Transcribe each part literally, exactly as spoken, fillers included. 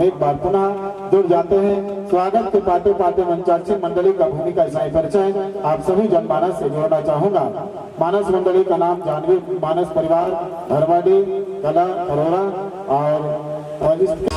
एक बार पुनः जुड़ जाते हैं। स्वागत के पाते पाते मंचासीन मंडली का भूमिका ऐसा ही परिचय आप सभी जनमानस से जोड़ना चाहूंगा। मानस मंडली का नाम जानवी मानस परिवार, धरवाडी कला अरोड़ा और वरिष्ठ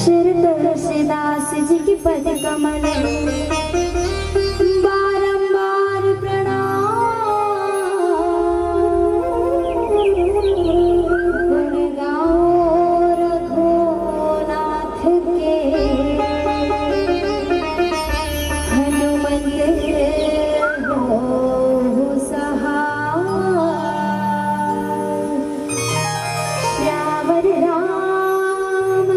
श्री तुलसीदास जी के पद कमल बारंबार प्रणाम। गुण गाओ रघुनाथ के, हनुमंत हो सहाय। श्यावर रामचंद्र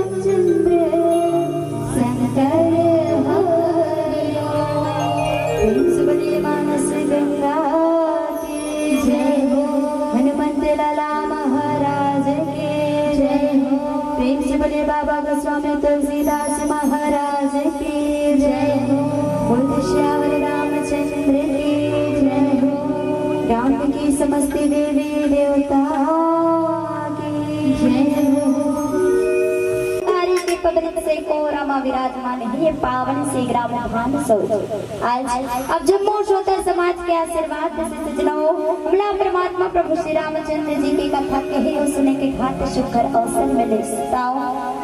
शंकर हरि ओम। प्रेम से बोलिए मानस गंगा की जय हो। हनुमंत लाला महाराज की जय हो। प्रेम से बोलिए बाबा गोस्वामी तुलसीदास महाराज की जय हो। बोल श्यावर रामचंद्र की जय हो। राम की समस्त देवी देवता की जय हो। तारी के पवित्र से कोरा मा विराजमान है ये पावन से ग्राम भानसौर। आज अब जम्मू श्रोता समाज के आशीर्वाद से सजनो, हमला परमात्मा प्रभु श्री रामचंद्र जी की कथा कहे और सुने के घाट शुक्र अवसर मिले। ताओ,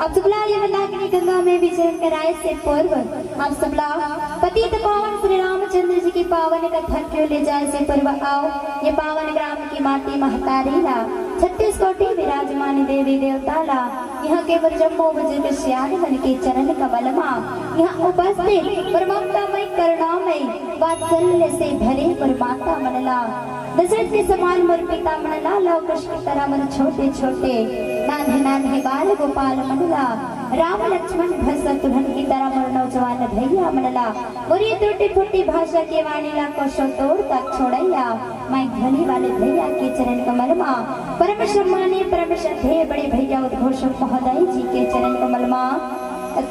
अब सबला ये मंदाकिनी गंगा में विजय कराए से पूर्व, अब सबला पतित पावन श्री रामचंद्र जी की पावन कथा क्यों ले जाए से पूर्व आओ, ये पावन ग्राम की माटी महतारी ला छत्तीस कोटि विराजमान देवी देवता ला, इहाँ के बर जम्मो बुजुर्ग सियान मन के चरण कमल मा, इहाँ उपस्थित परममता मई, करुणा मई, वात्सल्य से भरे मोर माता मन ला, दशरथ के समान मोर पिता मन ला, लव कुश की तरह मोर छोटे छोटे नान्हे नान्हे बाल गोपाल मन ला, राम लक्ष्मण भरत शत्रुघ्न की तरह मोर नौजवान भैया मन ला, मोर ये टूटी फूटी भाषा के वाणी ला कोसों तोड़ तक छोड़ैया, मैं ध्वनि वाले भैया के चरण कमल मा, परम सम्मानीय, परम श्रद्धेय बड़े भैया उद्घोषक महोदय जी के चरण कमल मा,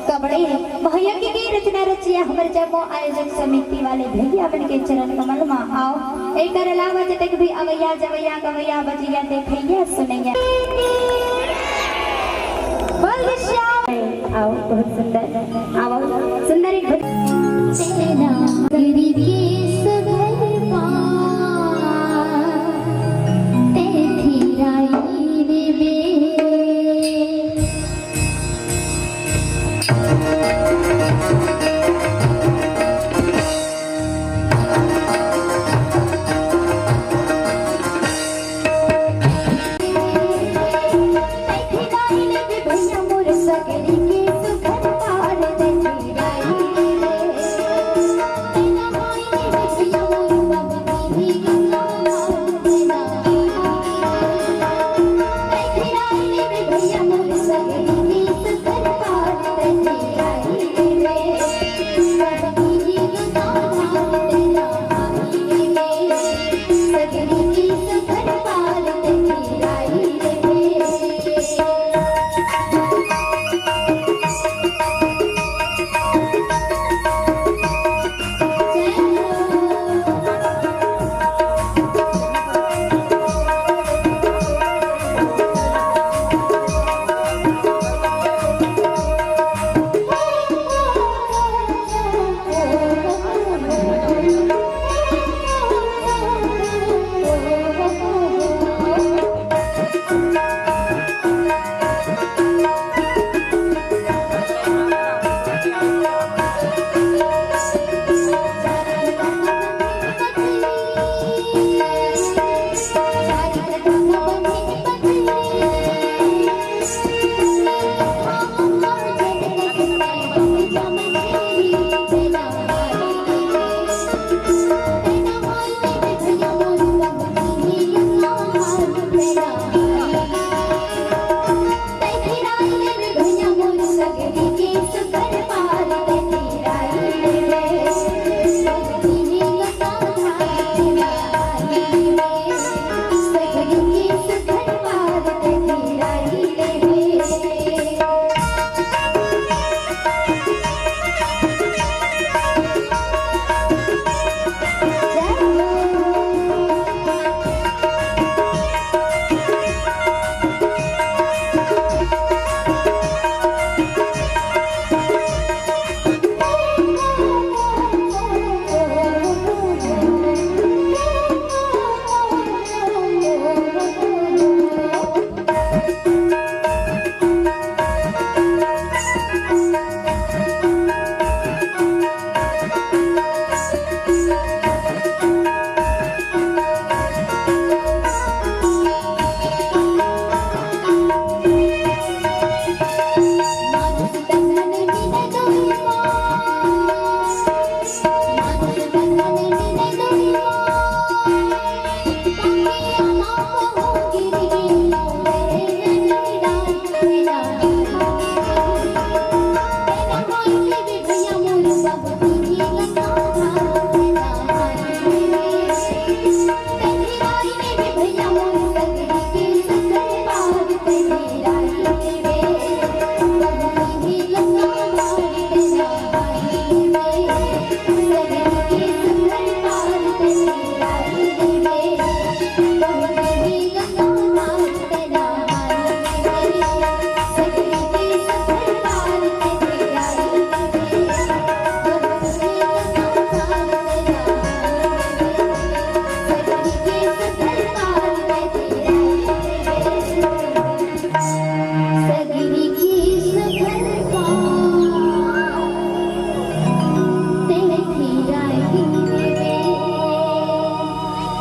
कबड़े महायज्ञ के रचना रचिया हमर जम्मो आयोजक समिति वाले भैया मन के चरण कमल मा। आओ, एकर अलावा जतेक भी अवैया, जवैया, गवैया, बजैया, देखैया, सुनैया। बल श्याम। आओ, बहुत सुंदर। आओ, सुंदर एक भजन। तेरा मगरी के सुघर पार, तैथी राई रे बे।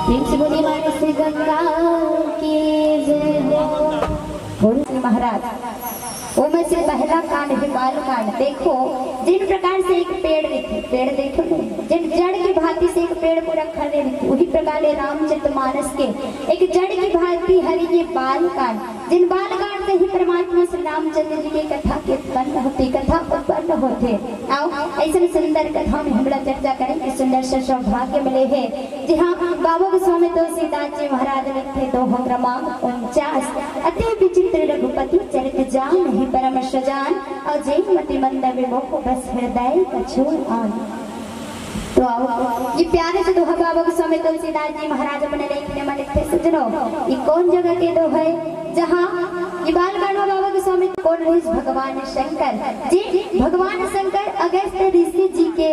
प्रेम से बोलिए माँ श्री गंगा की जय। पहला कांड हे बाल कांड। देखो, जिन प्रकार से एक पेड़ रहिथे, पेड़ देखो न, जिन जड़ के भांति से एक पेड़ पूरा खड़े रहिथे, उही प्रकार ले रामचरित मानस के एक जड़ की भांति हरे ये बाल कांड, जिन बाल कांड से ही परमात्मा श्री रामचंद्र जी के कथा के उत्पन्न होथे, कथा उत्पन्न होथे। आओ, अइसन सुंदर कथा में हमला चर्चा करे के सुंदर सा सौभाग्य मिले हे। जी हाँ, बाबा गोस्वामी तुलसीदास जी महाराज लिखथे दोहा क्रमांक उनचास, अति विचित्र रघुपति चरित जानहि परम सजान, अउ जेहि मति मंद विमोह बस हृदय कछुआन। तो आओ, ये प्यारे से दोहा बाबा गोस्वामी तुलसीदास जी महाराज अपने लेखनी में लिखथे सज्जनों, ये कौन जगह के दोहा हे, जहाँ ये बाल कांड में बाबा गोस्वामी कौन रहिस? भगवान शंकर जी। भगवान शंकर अगस्त ऋषि जी के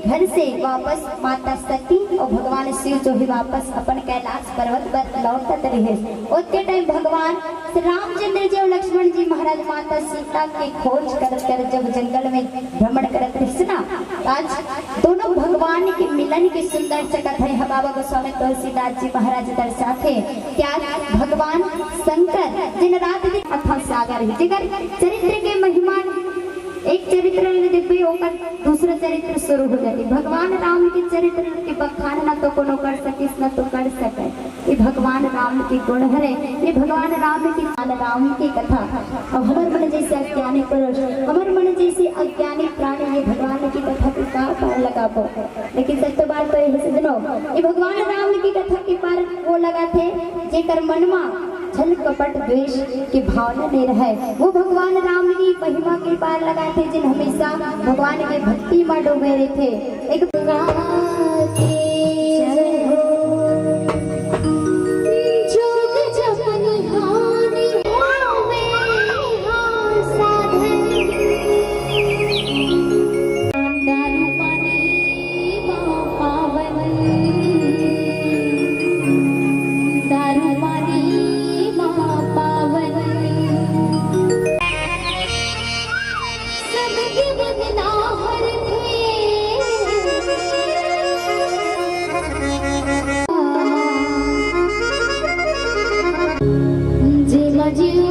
घर से वापस माता सती अउ भगवान शिव जो हे वापस अपन कैलाश पर्वत पर लौटत रहिस। ओतके टाइम भगवान श्री रामचंद्र जी अउ लक्ष्मण जी महाराज माता सीता के खोज करत करत जब जंगल में भ्रमण करत रहिस ना, आज दोनों भगवान के मिलन के सुंदर से कथा हे बाबा गोस्वामी तुलसीदास जी महाराज दर्शाथे कि आज भगवान शंकर दिन रात दिन अथाह सागर हे, जेकर चरित्र के महिमा एक चरित्र ले देखबे, ओकर दूसरा चरित्र शुरू हो जाथे। भगवान राम के चरित्र के बखान ना तो कोनो कर सकिस, ना तो कर सके। ये भगवान राम के गुण हरे, ये भगवान राम के, भगवान राम की कथा। अब हमर मन जैसे अज्ञानी पुरुष, हमर मन जैसे अज्ञानी प्राणी ये भगवान की कथा के का पार लगाबो? लेकिन सत्य बात तो ये हे सज्जनों, ये भगवान राम की कथा के पार वो लगाथे जेकर मन मा छल कपट द्वेष के भावना नइ रहय। वो भगवान राम की महिमा के पार लगाथे, जिन हमेशा भगवान के भक्ति मा डूबे रहिथे। एक जोग जप निहार होवे हार साधन। दारू पानी मा पावन, दारू पानी मा पावन। सबके मन ना हरथे। जेमा जीव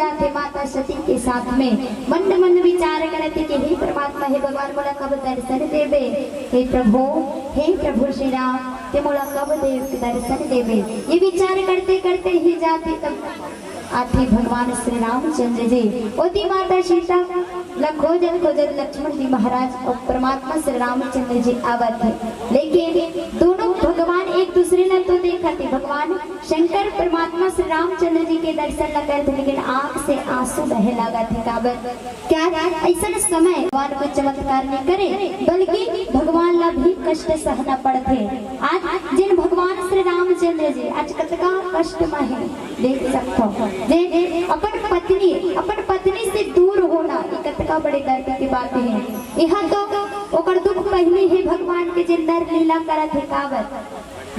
जाथे माता सती के साथ में। मन मन विचार करत हे कि हे परमात्मा, हे भगवान, मोला कब दर्शन देबे? हे प्रभु, हे प्रभु श्री राम, ते मोला कब दे-, दर्शन देबे? ये विचार करते करते ही जाथे, तब आथे भगवान श्री रामचंद्र जी। ओती माता सीता ल खोजत खोजत लक्ष्मण जी महाराज अउ परमात्मा श्री रामचंद्र जी आवत हे, लेकिन दोनों भगवान एक दूसरे ल तो देखत हे। भगवान शंकर परमात्मा श्री रामचंद्र जी के दर्शन ल करत हे, लेकिन आंख से आंसू बहे लागत हे। काबर? क्या ऐसन समय भगवान कोई चमत्कार नहीं करे, बल्कि भगवान ला भी कष्ट सहना पड़थे। आज जिन भगवान श्री रामचंद्र जी आज कतका कष्ट में हे, देख सकथो, जे अपन पत्नी, अपन पत्नी से दूर होना, ये कतका बड़े दर्द की बात हे। यहाँ तो ओकर दुख पहली हे भगवान के, जे नर लीला करत हे। काबर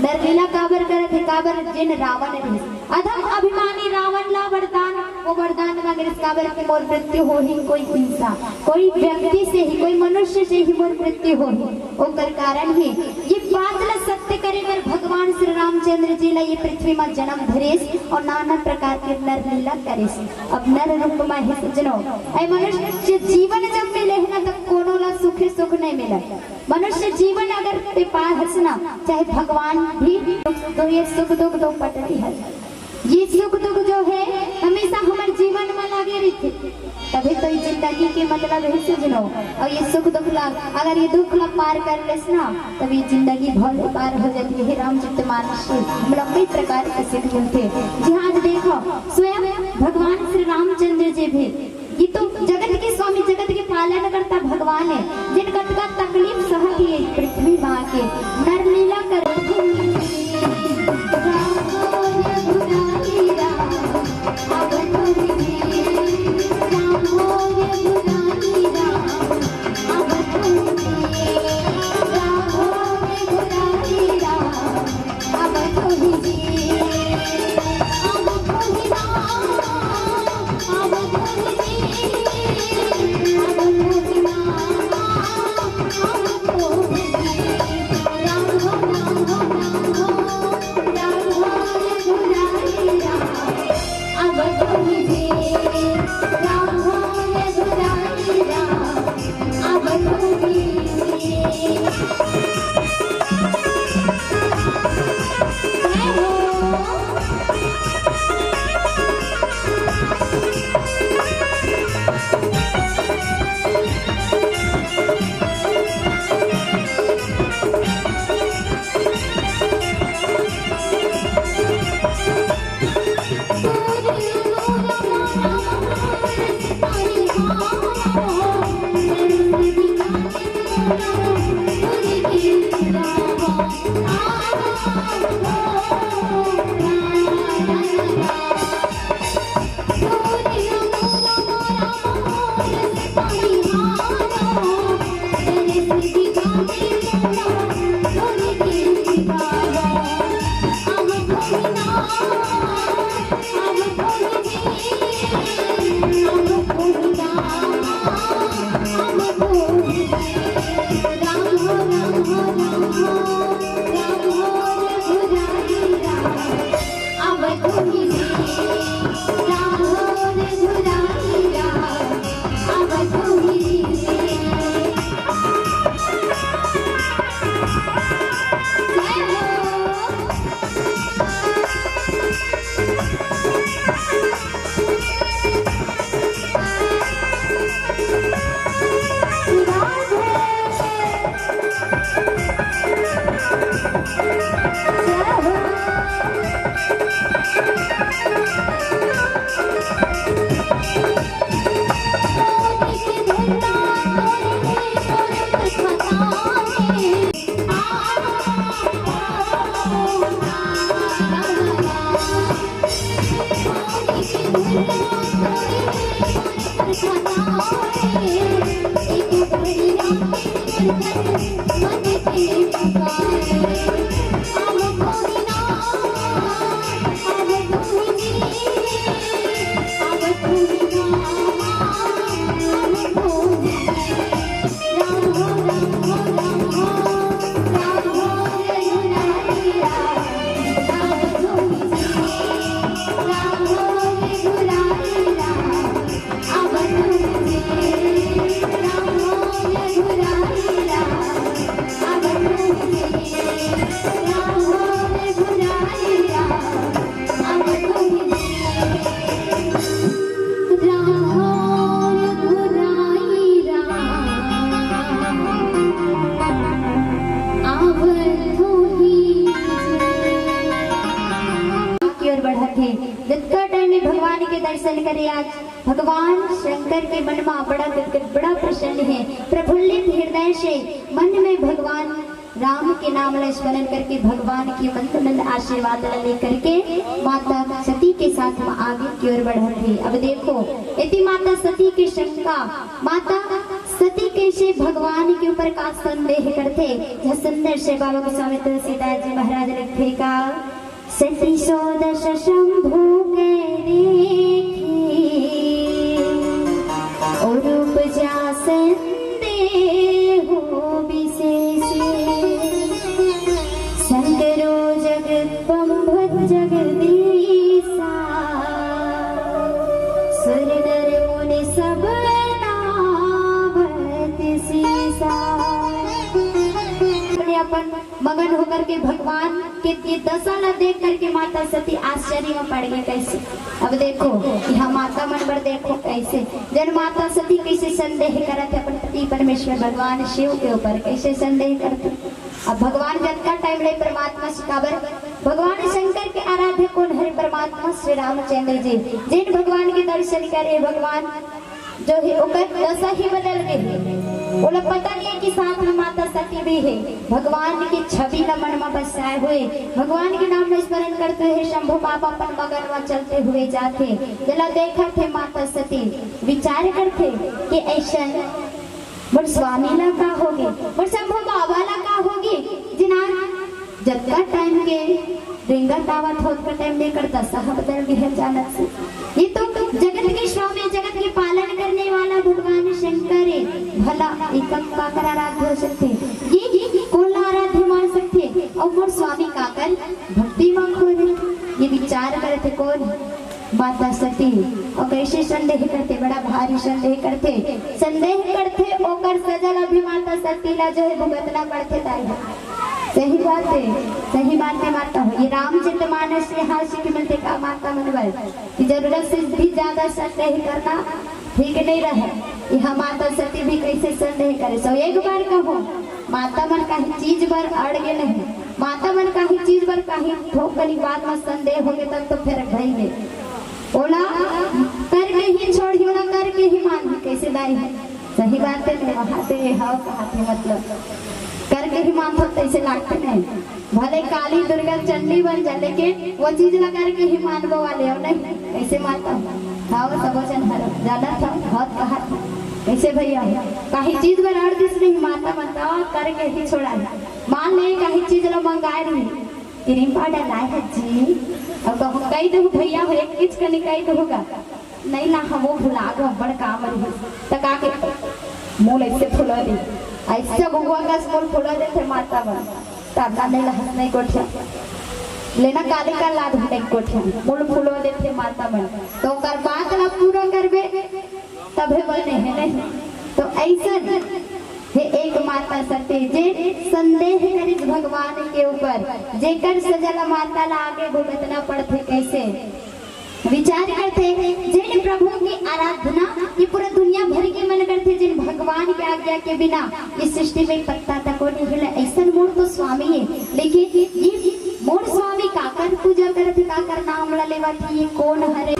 नर लीला काबर करत हे? काबर जेन रावण रिहिस, अधम अभिमानी रावण ला वरदान, वो वरदान मांगे रिहिस, काबर कि मोर मृत्यु होही, कोई इंसान, कोई व्यक्ति से ही, कोई मनुष्य से ही मोर मृत्यु होही। ओकर कारण ही ये बात ला सत्य करे बर भगवान श्री रामचंद्र जी ला ये पृथ्वी मा जन्म धरिस अउ नाना प्रकार के नर लीला करिस। अब नर रूप मा हे सज्जनो, ऐ मनुष्य जीवन जब मिले हे ना, तब कोनो ला सुखे सुख नहीं मिले। मनुष्य जीवन अगर ते पाए हस ना, चाहे भगवान भी दुख, तो ये सुख दुख दो पटरी है। ये सुख दुख जो है, हमेशा हमारे जीवन में लगे रहते, तभी तो ये जिंदगी के मतलब है सजनो। और ये सुख दुख ला, अगर ये दुख ला पार कर लेस ना, तब ये जिंदगी भले पार हो जाती है। रामचरित मानस से हम लोग कई प्रकार के सीख मिलते हैं। जी हाँ, आज देखो, स्वयं भगवान श्री रामचंद्र जी भी ये तो जगत के स्वामी, जगत के पालन करता भगवान है, जिन कतका तकलीफ सहत ये पृथ्वी माँ के नर लीला कर। के दर्शन करे आज। भगवान शंकर के मन में बड़ा गदगद, बड़ा प्रसन्न हे। प्रफुल्लित हृदय से मन में भगवान राम के नाम ला स्मरण करके भगवान के मंद मंद आशीर्वाद ला लेकर के माता सती के साथ में आगे की ओर बढ़त हे। अब देखो, यदि माता सती के शंका, माता सती कैसे भगवान के ऊपर का संदेह करथे, यह सुंदर से बाबा गोस्वामी तुलसीदास जी महाराज लिखथे का, सती सोदस शंभु के देखी, और उपजा संदेह विशेष। शंकरो जगत बंभत जगदीसा, सुर नर मुनि सब नावत सीसा। अपने अपन मगन होकर के भगवान के ये दशा ला देख करके माता सती आश्चर्य में पड़ गई। कैसे? अब देखो, यहाँ माता मन बर देखो कैसे, जन माता सती कैसे संदेह करत हे अपन पति परमेश्वर भगवान शिव के ऊपर, कैसे संदेह करथे। अब भगवान जतका टाइम ले परमात्मा सिखाबर, भगवान शंकर के आराध्य कोन हरे? परमात्मा श्री रामचंद्र जी। जिन भगवान के दर्शन करे, भगवान जो हे ओकर दशा ही बदल गे हे। ओला पता नहीं कि साथ में माता सती भी हे। भगवान के छवि ला मन में बसाए हुए, भगवान के नाम में स्मरण करते हुए शंभू बाबा अपन मगन में चलते हुए जाथे। जेला देखत हे माता सती, विचार करथे कि ऐसन मोर स्वामी ला का होगे, मोर शंभू बाबा ला का होगे, जिना जतका टाइम के रेंगत आवत होत का टाइम लेकर दशा बदल गे हे अचानक से। ये तो जगत के स्वामी, जगत के पालन करने वाला भगवान शंकर हे। भला एक काकर आराध्य हो सकथे, ये कोन ला आराध्य मान सकथे, और मोर स्वामी काकर भक्ति में खो हे। ये विचार करथे कोन? माता सती। और कैसे संदेह करथे? बड़ा भारी संदेह करथे। संदेह करथे, ओकर सजा ला भी माता सती ला जो हे भुगतना पड़थे दाई। सही बात हे, सही बात हे माता हो। ये रामचरित मानस से यहाँ सीख मिलथे का माता मन बर कि जरूरत से भी ज्यादा संदेह करना ठीक नहीं रहे। यहाँ माता सती भी कैसे संदेह करे। सो एक बार कहो, माता मन कहीं चीज बर अड़ गे नहीं, माता मन कहीं चीज बर कहीं थोक कनी बात में संदेह होगे तब तो फिर भई हे। ओला करके ही छोड़ही, ओला करके ही मानही। कैसे दाई हे? सही बात हे, मैं वहाँ से हव कहाथे, मतलब करके ही मानथव तैसे लागथे नहीं। भले काली दुर्गा चंडी बन जा, लेकिन वो चीज ला करके ही मानबो वाले हो नहीं। कैसे माता? हाँ, वो सबो जन हर जाना था, बहुत कहा था। कैसे भैया? कहीं चीज बर अड़ दिस नहीं, माता मन का करके ही छोड़ा है। मान ले कहीं चीज ला मंगाए रही, क्रीम पाउडर लाए हे जी, अउ कहूँ कहि देहूँ भैया हो, एक किच कनी कहि देहूँ गा, नहीं ला, हमो भुला गो, बड़ काम रहिस। त का के मुँह ऐसे फुला दे, ऐसे गुगुआ कस मुँह फुला देथे माता मन। ताता नहीं ला हंस नहीं कोठिया, लेना काली का लाद नहीं कोठिया, मुँह फुला देथे माता मन। तो ओकर बात ला पूरा करबे, तभे बने हे नहीं। तो ऐसन हे एक माता सती, जे संदेह करिस भगवान के ऊपर, जेकर सजा ला माता ला आगे भुगतना पड़थे। कैसे? विचार करथे, जिन प्रभु की आराधना ये पूरा दुनिया भर के मन करथे, जिन भगवान के आज्ञा के बिना इस सृष्टि में पत्ता तको नहीं हिले, ऐसन मोर तो स्वामी हे। लेकिन ये मोर स्वामी काकर पूजा करत हे, काकर नाम ला लेवत हे, ये कोन हरे?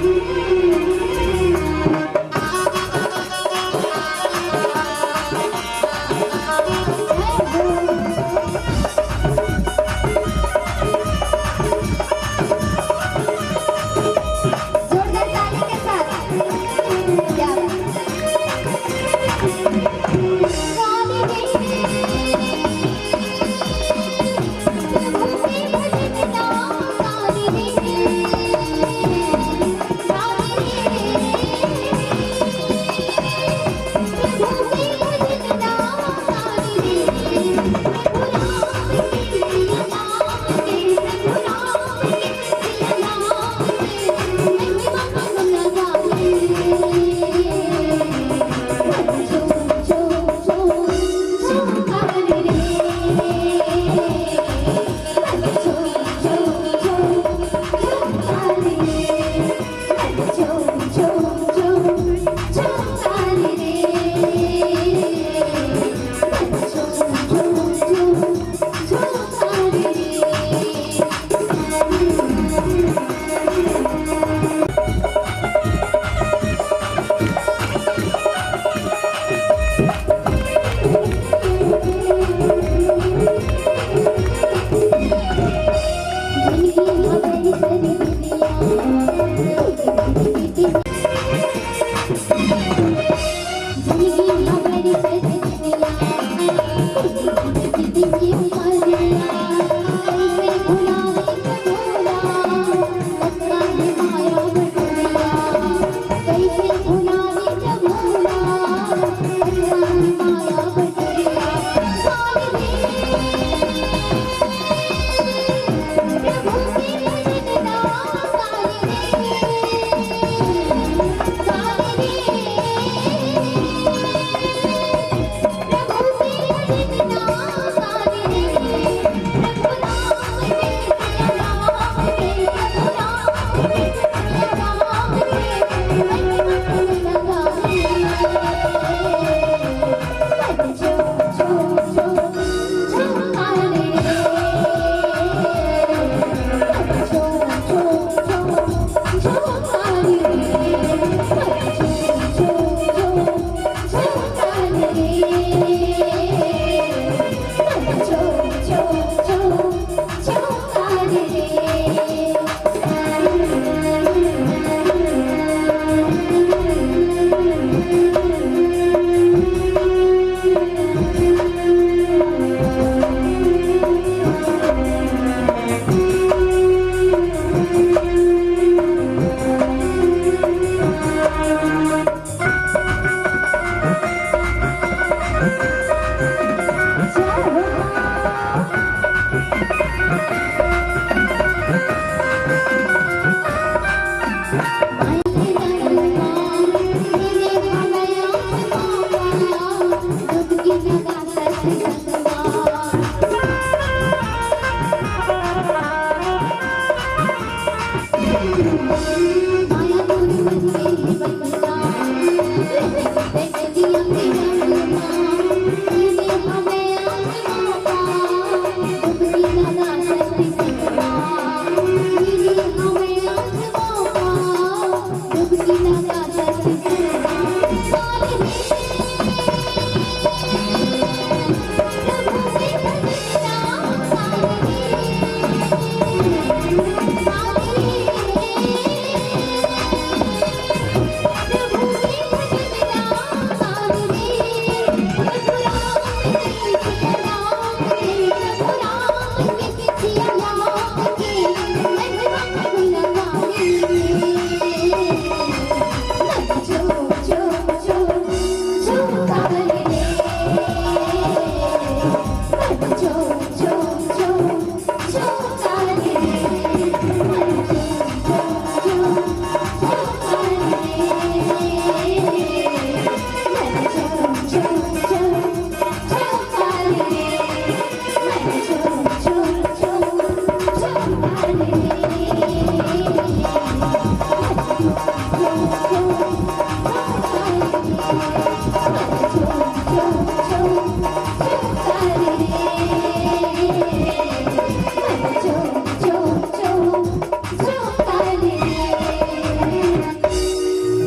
जोरदार ताली के साथ। क्या बात।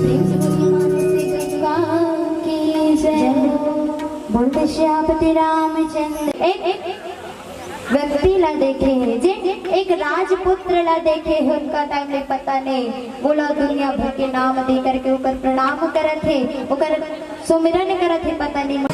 प्रेम से बोलिए माँ तुलसी गंगा की जय। बोल दे श्यापति रामचंद्र। एक, एक व्यक्ति ला देखे हे, जे एक राजपुत्र ला देखे हे, उनका टाइम में पता नहीं, वो ला दुनिया भर के नाम दे करके ओकर प्रणाम करत हे, ओकर सुमिरन करत हे, पता नहीं।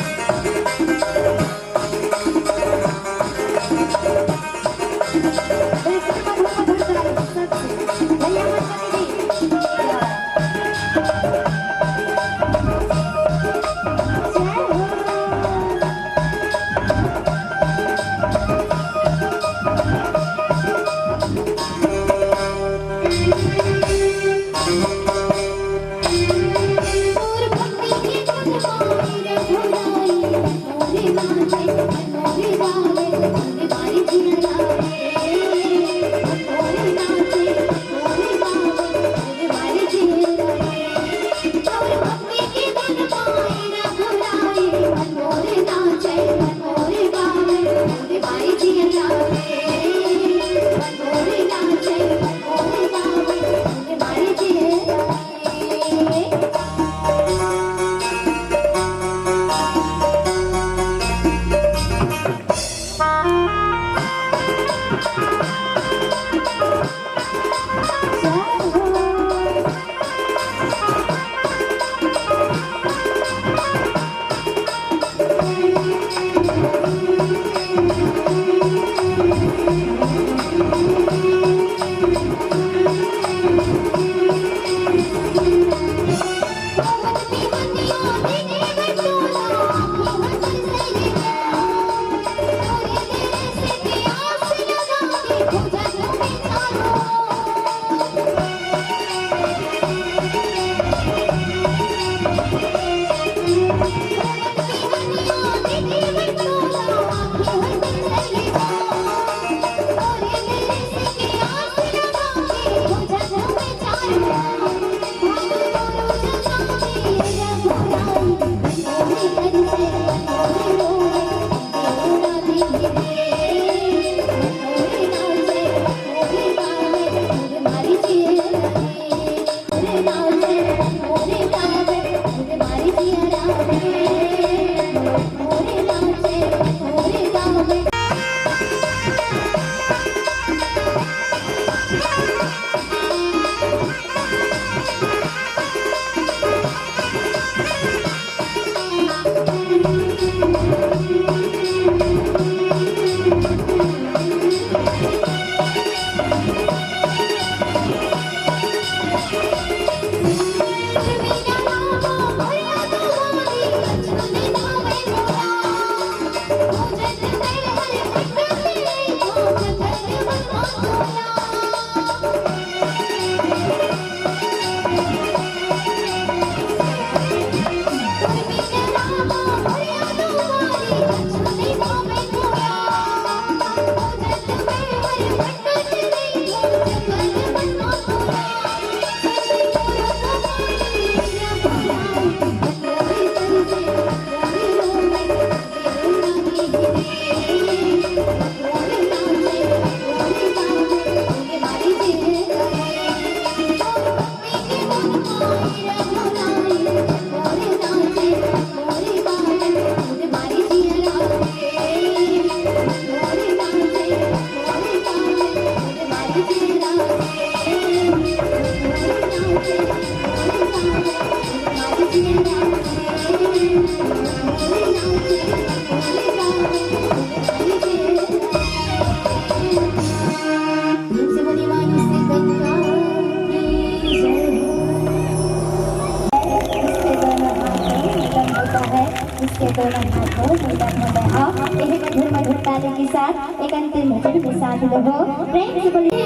में साथ दो, प्रेम से बोलिए।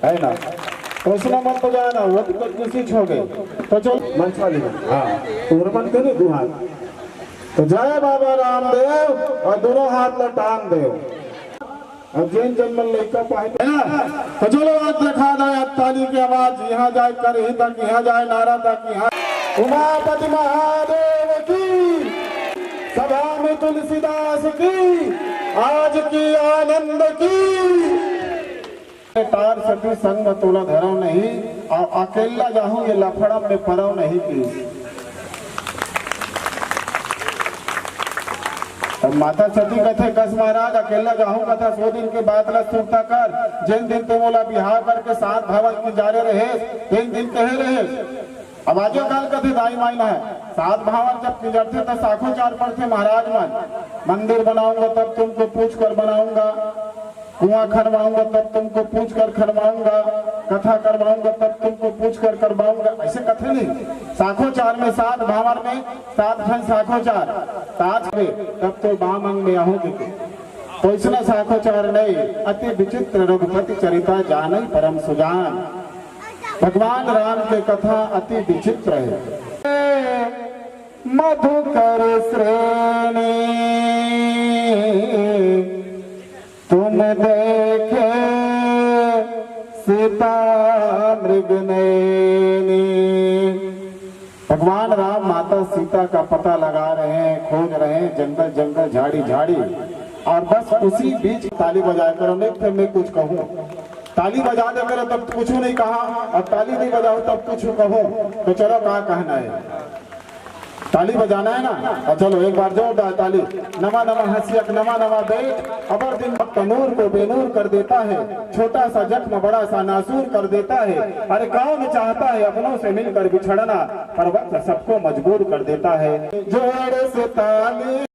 है ना? तो उसने मन तो जाना, वो तो कुछ किसी छो गए। तो चल, मन खा लिया। हाँ, तो उर्मन करे दो हाथ। तो जय बाबा रामदेव और दोनों हाथ ला टांग देव। अब जेन जन मन लइका पाहे, है ना? तो चलो, आज देखा जाए, आज ताली के आवाज, यहाँ जाए कर ही तक, यहाँ जाए नारा तक, यहाँ। उमापति महादेव की, सभा में तुलसीदास की, आज की आनंद की। तार सती संग म तोला धरव नहीं, अउ अकेल्ला जाहूं ये लफड़ा में परव नहीं की। तब माता सती कथे, कस महाराज, अकेल्ला जाहूं कथा, सो दिन के बात ला सुरता कर, जेन दिन ते मोला बिहाव करके सात भावन के जारे रहेस, तेन दिन कहे रहेस। अब आजो काल कथे दाई माई ना है, सात भावन जब किंजरथे त साखो चार पड़थे महाराज मन, मंदिर बनाऊंगा तब तुमको पूछ कर बनाऊंगा। कुआं खनवाऊंगा तब तुमको पूछ कर खनवाऊंगा, कथा करवाऊंगा तब तुमको पूछ कर करवाऊंगा, ऐसे कथे नहीं। साखोचार में सात भांवर में सात ठन साखोचार, सात में तब तो बामंग में आहोगे के। तो इसना साखोचार नहीं, अति विचित्र रघुपति चरिता जानई परम सुजान। भगवान राम के कथा अति विचित्र है। मधुकर श्रेणी तुम देखे सीता मृग नैनी। भगवान राम माता सीता का पता लगा रहे हैं, खोज रहे हैं, जंगल जंगल, झाड़ी झाड़ी। और बस उसी बीच ताली बजाया करो, नहीं तो मैं कुछ कहूँ। ताली बजा दे करो तब कुछ नहीं कहा, और ताली नहीं बजाओ तब कुछ कहूँ। तो चलो, क्या कहना है? ताली बजाना है ना? और चलो, एक बार जोरदार ताली। नवा नवा हंसियक, नवा नवा बेट, अबर दिन तनूर को बेनूर कर देता है, छोटा सा जख्म बड़ा सा नासूर कर देता है। अरे, कौन चाहता है अपनों से मिलकर बिछड़ना, पर वक्त सबको मजबूर कर देता है। जोर से ताली